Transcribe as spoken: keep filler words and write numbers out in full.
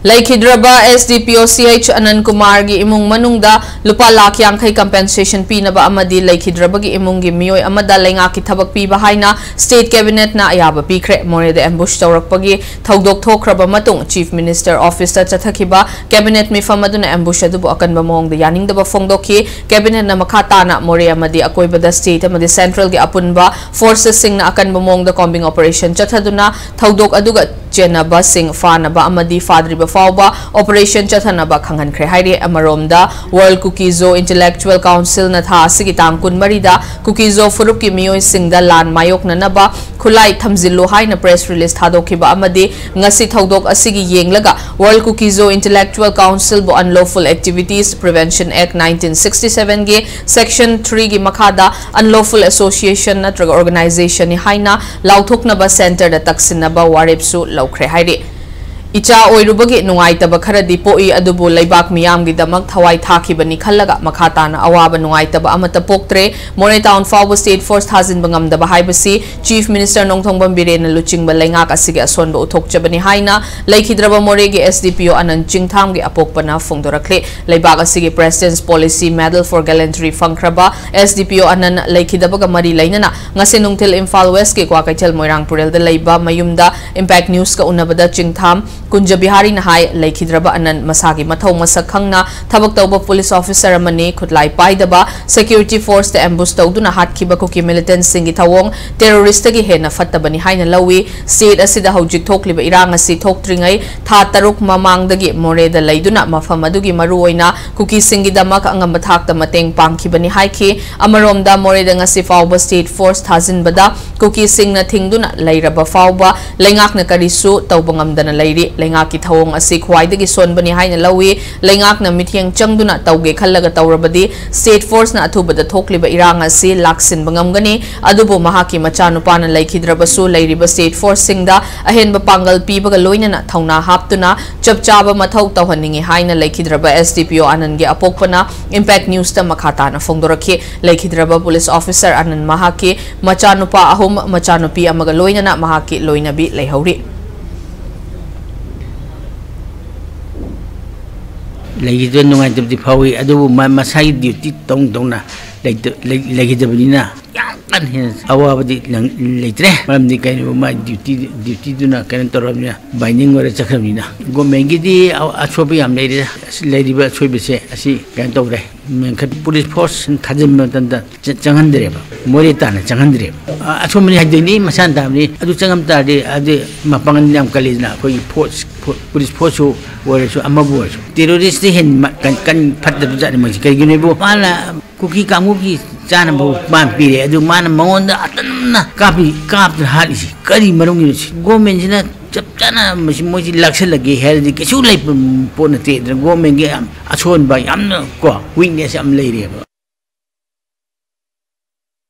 ꯂꯩꯈꯤꯗ꯭ꯔꯕ S D P O C H ꯑꯅꯟ ꯀꯨꯃꯥꯔꯒꯤ ꯏꯃꯨꯡ ꯃꯅꯨꯡꯗ ꯂꯨꯄꯥ ꯂꯥꯈ ꯌꯥꯡꯈꯩ compensation ꯄꯤꯅꯕ ꯑꯃꯗꯤ ꯂꯩꯈꯤꯗ꯭ꯔꯕꯒꯤ ꯏꯃꯨꯡꯒꯤ ꯃꯤꯑꯣꯏ ꯑꯃꯗ ꯂꯩꯉꯥꯛꯀꯤ ꯊꯕꯛ ꯄꯤꯕ ꯍꯥꯏꯅ state cabinetꯅ ꯑꯌꯥꯕ ꯄꯤꯈ꯭ꯔꯦ꯫ ꯃꯣꯔꯦꯗ ambush ꯇꯧꯔꯛꯄꯒꯤ ꯊꯧꯗꯣꯛ ꯊꯣꯛꯈ꯭ꯔꯕ ꯃꯇꯨꯡ Chief Minister officeꯇ ꯆꯠꯊꯈꯤꯕ cabinet ꯃꯤꯐꯝ ꯑꯗꯨꯅ ambush ꯑꯗꯨꯕꯨ ꯑꯀꯟꯕ ꯃꯑꯣꯡꯗ ꯌꯥꯅꯤꯡꯗꯕ ꯐꯣꯡꯗꯣꯛꯈꯤ꯫ Cabinetꯅ ꯃꯈꯥ ꯇꯥꯅ ꯃꯣꯔꯦ ꯑꯃꯗꯤ ꯑꯀꯣꯏꯕꯗ state ꯑꯃꯗꯤ centralꯒꯤ ꯑꯄꯨꯟꯕ forcesꯁꯤꯡꯅ ꯑꯀꯟꯕ ꯃꯑꯣꯡꯗ combing operation ꯆꯠꯊꯗꯨꯅ ꯊꯧꯗꯣꯛ ꯑꯗꯨꯒ ꯆꯦꯟꯅꯕꯁꯤꯡ ꯐꯥꯅꯕ ꯑꯃꯗꯤ ꯐꯥꯗ꯭ꯔꯤꯕ ꯐꯥꯎꯕ operation ꯆꯠꯊꯅꯕ ꯈꯪꯍꯟꯈ꯭ꯔꯦ ꯍꯥꯏꯔꯤ꯫ ꯑꯃꯔꯣꯝꯗ World Kuki-Zo Intellectual Councilꯅ ꯊꯥ ꯑꯁꯤꯒꯤ ꯇꯥꯡ ꯀꯨꯟꯃꯔꯤꯗ Kuki-Zo ꯐꯨꯔꯨꯞꯀꯤ ꯃꯤꯑꯣꯏꯁꯤꯡꯗ ꯂꯥꯟ ꯃꯥꯌꯣꯛꯅꯅꯕ ꯈꯨꯠꯂꯥꯏ ꯊꯝꯖꯤꯜꯂꯨ ꯍꯥꯏꯅ press release ꯊꯥꯗꯣꯛꯈꯤꯕ ꯑꯃꯗꯤ ꯉꯁꯤ ꯊꯧꯗꯣꯛ ꯑꯁꯤꯒꯤ ꯌꯦꯡꯂꯒ World Kuki-Zo Intellectual Councilꯕꯨ Unlawful Activities Prevention Act nineteen sixty-sevenꯒꯤ section threeꯒꯤ ꯃꯈꯥꯗ unlawful association ꯅꯠꯇ꯭ꯔꯒ organizationꯅꯤ ꯍꯥꯏꯅ ꯂꯥꯎꯊꯣꯛꯅꯕ centreꯗ ꯇꯛꯁꯤꯟꯅꯕ ꯋꯥꯔꯦꯞꯁꯨ ꯂꯧꯈ꯭ꯔꯦ ꯍꯥꯏꯔꯤ꯫ ꯏꯆꯥ ꯑꯣꯏꯔꯨꯕꯒꯤ ꯅꯨꯡꯉꯥꯏꯇꯕ ꯈꯔꯗꯤ ꯄꯣꯛꯏ, ꯑꯗꯨꯕꯨ ꯂꯩꯕꯥꯛ ꯃꯤꯌꯥꯝꯒꯤꯗꯃꯛ ꯊꯋꯥꯏ ꯊꯥꯈꯤꯕꯅꯤ ꯈꯜꯂꯒ ꯃꯈꯥ ꯇꯥꯅ ꯑꯋꯥꯕ ꯅꯨꯡꯉꯥꯏꯇꯕ ꯑꯃꯠꯇ ꯄꯣꯛꯇ꯭ꯔꯦ꯫ ꯃꯣꯔꯦ town ꯐꯥꯎꯕ state force ꯊꯥꯖꯤꯟꯕ ꯉꯝꯗꯕ ꯍꯥꯏꯕꯁꯤ Chief Minister ꯅꯣꯡꯊꯣꯝꯕꯝ ꯕꯤꯔꯦꯟꯅ ꯂꯨꯆꯤꯡꯕ ꯂꯩꯉꯥꯛ ꯑꯁꯤꯒꯤ ꯑꯁꯣꯟꯕ ꯎꯠꯊꯣꯛꯆꯕꯅꯤ ꯍꯥꯏꯅ ꯂꯩꯈꯤꯗ꯭ꯔꯕ ꯃꯣꯔꯦꯒꯤ S D P O ꯑꯅꯟ ꯆꯤꯡꯊꯥꯝꯒꯤ ꯑꯄꯣꯛꯄꯅ ꯐꯣꯡꯗꯣꯔꯛꯂꯤ꯫ ꯂꯩꯕꯥꯛ ꯑꯁꯤꯒꯤ President's Policy Medal for Gallantry ꯐꯪꯈ꯭ꯔꯕ S D P O ꯑꯅꯟ ꯂꯩꯈꯤꯗꯕꯒ ꯃꯔꯤ ꯂꯩꯅꯅ ꯉꯁꯤ ꯅꯨꯡꯊꯤꯜ ꯏꯝꯐꯥꯜ Westꯀꯤ ꯀ꯭ꯋꯥꯀꯩꯊꯦꯜ ꯃꯣꯏꯔꯥꯡ ꯄꯨꯔꯦꯜꯗ ꯂꯩꯕ ꯃꯌꯨꯝꯗ Impact Newsꯀ ꯎꯅꯕꯗ ꯆꯤꯡꯊꯥꯝ ꯀꯨꯟꯖ ꯕꯤꯍꯥꯔꯤꯅ ꯍꯥꯏ, ꯂꯩꯈꯤꯗ꯭ꯔꯕ ꯑꯅꯟ ꯃꯁꯥꯒꯤ ꯃꯊꯧ ꯃꯁꯛ ꯈꯪꯅ ꯊꯕꯛ ꯇꯧꯕ police officer ꯑꯃꯅꯤ, ꯈꯨꯠꯂꯥꯏ ꯄꯥꯏꯗꯕ, security forceꯇ ambush ꯇꯧꯗꯨꯅ ꯍꯥꯠꯈꯤꯕ ꯀꯨꯀꯤ militantꯁꯤꯡꯒꯤ ꯊꯧꯑꯣꯡ terroristꯇꯒꯤ ꯍꯦꯟꯅ ꯐꯠꯇꯕꯅꯤ ꯍꯥꯏꯅ ꯂꯧꯏ꯫ State ꯑꯁꯤꯗ ꯍꯧꯖꯤꯛ ꯊꯣꯛꯂꯤꯕ ꯏꯔꯥꯡ ꯑꯁꯤ ꯊꯣꯛꯇ꯭ꯔꯤꯉꯩ ꯊꯥ ꯇꯔꯨꯛ ꯃꯃꯥꯡꯗꯒꯤ ꯃꯣꯔꯦꯗ ꯂꯩꯗꯨꯅ ꯃꯐꯝ ꯑꯗꯨꯒꯤ ꯃꯔꯨꯑꯣꯏꯅ ꯀꯨꯀꯤꯁꯤꯡꯒꯤꯗꯃꯛ ꯑꯉꯝꯕ ꯊꯥꯛꯇ ꯃꯇꯦꯡ ꯄꯥꯡꯈꯤꯕꯅꯤ ꯍꯥꯏꯈꯤ꯫ ꯑꯃꯔꯣꯝꯗ ꯃꯣꯔꯦꯗ ꯉꯁꯤ ꯐꯥꯎꯕ state force ꯊꯥꯖꯤꯟꯕꯗ ꯀꯨꯀꯤꯁꯤꯡꯅ ꯊꯤꯡꯗꯨꯅ ꯂꯩꯔꯕ ꯐꯥꯎꯕ ꯂꯩꯉꯥꯛꯅ ꯀꯔꯤꯁꯨ ꯇꯧꯕ ꯉꯝꯗꯅ ꯂꯩꯔꯤ꯫ ꯂꯩꯉꯥꯛꯀꯤ ꯊꯧꯑꯣꯡ ꯑꯁꯤ ꯈ꯭ꯋꯥꯏꯗꯒꯤ ꯁꯣꯟꯕꯅꯤ ꯍꯥꯏꯅ ꯂꯧꯏ꯫ ꯂꯩꯉꯥꯛꯅ ꯃꯤꯠꯌꯦꯡ ꯆꯪꯗꯨꯅ ꯇꯧꯒꯦ ꯈꯜꯂꯒ ꯇꯧꯔꯕꯗꯤ state forceꯅ ꯑꯊꯨꯕꯗ ꯊꯣꯛꯂꯤꯕ ꯏꯔꯥꯡ ꯑꯁꯤ ꯂꯥꯛꯁꯤꯟꯕ ꯉꯝꯒꯅꯤ꯫ ꯑꯗꯨꯕꯨ ꯃꯍꯥꯛꯀꯤ ꯃꯆꯥꯅꯨꯄꯥꯅ ꯂꯩꯈꯤꯗ꯭ꯔꯕꯁꯨ ꯂꯩꯔꯤꯕ state forceꯁꯤꯡꯗ ꯑꯍꯦꯟꯕ ꯄꯥꯡꯒꯜ ꯄꯤꯕꯒ ꯂꯣꯏꯅꯅ ꯊꯧꯅꯥ ꯍꯥꯞꯇꯨꯅ ꯆꯞ ꯆꯥꯕ ꯃꯊꯧ ꯇꯧꯍꯟꯅꯤꯡꯏ ꯍꯥꯏꯅ ꯂꯩꯈꯤꯗ꯭ꯔꯕ S D P O ꯑꯅꯟꯒꯤ ꯑꯄꯣꯛꯄꯅ Impact Newsꯇ ꯃꯈꯥ ꯇꯥꯅ ꯐꯣꯡꯗꯣꯔꯛꯈꯤ꯫ ꯂꯩꯈꯤꯗ꯭ꯔꯕ police officer ꯑꯅꯟ ꯃꯍꯥꯛꯀꯤ ꯃꯆꯥꯅꯨꯄꯥ ꯑꯍꯨꯝ, ꯃꯆꯥꯅꯨꯄꯤ ꯑꯃꯒ ꯂꯣꯏꯅꯅ ꯃꯍꯥꯛꯀꯤ ꯂꯣꯏꯅꯕꯤ ꯂꯩꯍꯧꯔꯤ꯫ ꯂꯩꯈꯤꯗꯕ ꯅꯨꯡꯉꯥꯏꯇꯕꯗꯤ ꯐꯥꯎꯏ, ꯑꯗꯨꯕꯨ ꯃꯥ ꯃꯁꯥꯒꯤ ꯗ꯭ꯌꯨꯇꯤ ꯇꯧ ꯇꯧꯅ ꯂꯩꯇ-, ꯂꯩ-, ꯂꯩꯈꯤꯗꯕꯅꯤꯅ ꯌꯥꯝ ꯀꯟꯅ ꯍꯦꯟꯅ ꯑꯋꯥꯕꯗꯤ ꯅꯪ-, ꯂꯩꯇ꯭ꯔꯦ꯫ ꯃꯔꯝꯗꯤ ꯀꯩꯅꯣ, ꯃꯥꯒꯤ ꯗ꯭ꯌꯨꯇꯤ, ꯗ꯭ꯌꯨꯇꯤꯗꯨꯅ ꯀꯩꯅꯣ ꯇꯧꯔꯕꯅꯤꯅ, ꯕꯥꯏꯟꯗꯤꯡ ꯑꯣꯏꯔ ꯆꯠꯈ꯭ꯔꯕꯅꯤꯅ꯫ ꯒꯣꯔꯃꯦꯟꯒꯤꯗꯤ ꯑ-, ꯑꯁꯣꯏꯕ ꯌꯥꯝ ꯂꯩꯔꯦ꯫ ꯑꯁ, ꯂꯩꯔꯤꯕ ꯑꯁꯣꯏꯕꯁꯦ ꯑꯁꯤ ꯀꯩꯅꯣ ꯇꯧꯔꯦ꯫ ꯃꯦꯟꯈꯠ-, ꯄꯨꯂꯤꯁ ꯐꯣꯔꯁ ꯊꯥꯖꯤꯟꯕ ꯃꯇꯝꯗ ꯆ-, ꯆꯪꯍꯟꯗ꯭ꯔꯦꯕ꯫ ꯃꯣꯔꯦ ꯇꯥꯟꯅ ꯆꯪꯍꯟꯗ꯭ꯔꯦꯕ꯫ ꯑ-, ꯑꯁꯣꯝꯕꯅꯤ ꯍꯥꯏꯗꯣꯏꯅꯤ, ꯃꯁꯥꯅ ꯇꯥꯕꯅꯤ꯫ ꯑꯗꯨ ꯆꯪꯉꯝ ꯇꯥꯔꯗꯤ, ꯑꯗꯨ ꯃꯄꯥꯡꯒꯜ ꯌꯥꯝ ꯀꯜꯂꯤꯗꯅ, ꯑꯩꯈꯣꯏꯒꯤ ꯐꯣꯔꯁ, ꯐꯣ-, ꯄꯨꯂꯤꯁ ꯐꯣꯔꯁꯁꯨ ꯑꯣꯏꯔꯁꯨ, ꯑꯃꯕꯨ ꯑꯣꯏꯔꯁꯨ꯫ ꯇꯦꯔꯣꯔꯤꯁꯇ ꯍꯦꯟꯅ ꯃ-, ꯀꯟ-, ꯀꯟ-, ꯐꯠꯇꯕ ꯖꯥꯠꯅꯤ ꯃꯣꯏꯁꯦ꯫ ꯀꯩꯒꯤꯅꯣ ꯍꯥꯏꯕꯨ, ꯃꯥꯅ ꯀꯨꯀꯤ ꯀꯥꯡꯕꯨꯒꯤ ꯆꯥꯅꯕ ꯃꯥꯅ ꯄꯤꯔꯦ, ꯑꯗꯨ ꯃꯥꯅ ꯃꯉꯣꯟꯗ ꯑꯇꯝꯅ ꯀꯥꯞꯄꯤ, ꯀꯥꯞꯇꯅ ꯍꯥꯠꯂꯤꯁꯤ ꯀꯔꯤ ꯃꯔꯝꯒꯤꯅꯣ? ꯁꯤ ꯒꯣꯔꯃꯦꯟꯁꯤꯅ ꯆꯞ ꯆꯥꯅ ꯃꯁꯤ, ꯃꯣꯏꯁꯤ ꯂꯥꯛꯁꯜꯂꯒꯦ ꯍꯥꯏꯔꯗꯤ ꯀꯩꯁꯨ ꯂꯩꯕ ꯄꯣꯠ ꯅꯠꯇꯦ꯫ ꯑꯗꯨꯅ ꯒꯣꯔꯃꯦꯟꯒꯤ ꯌꯥꯝ ꯑꯁꯣꯟꯕ, ꯌꯥꯝꯅ ꯀꯣ, ꯋꯤꯛꯅꯦꯁ ꯌꯥꯝ ꯂꯩꯔꯦꯕ꯫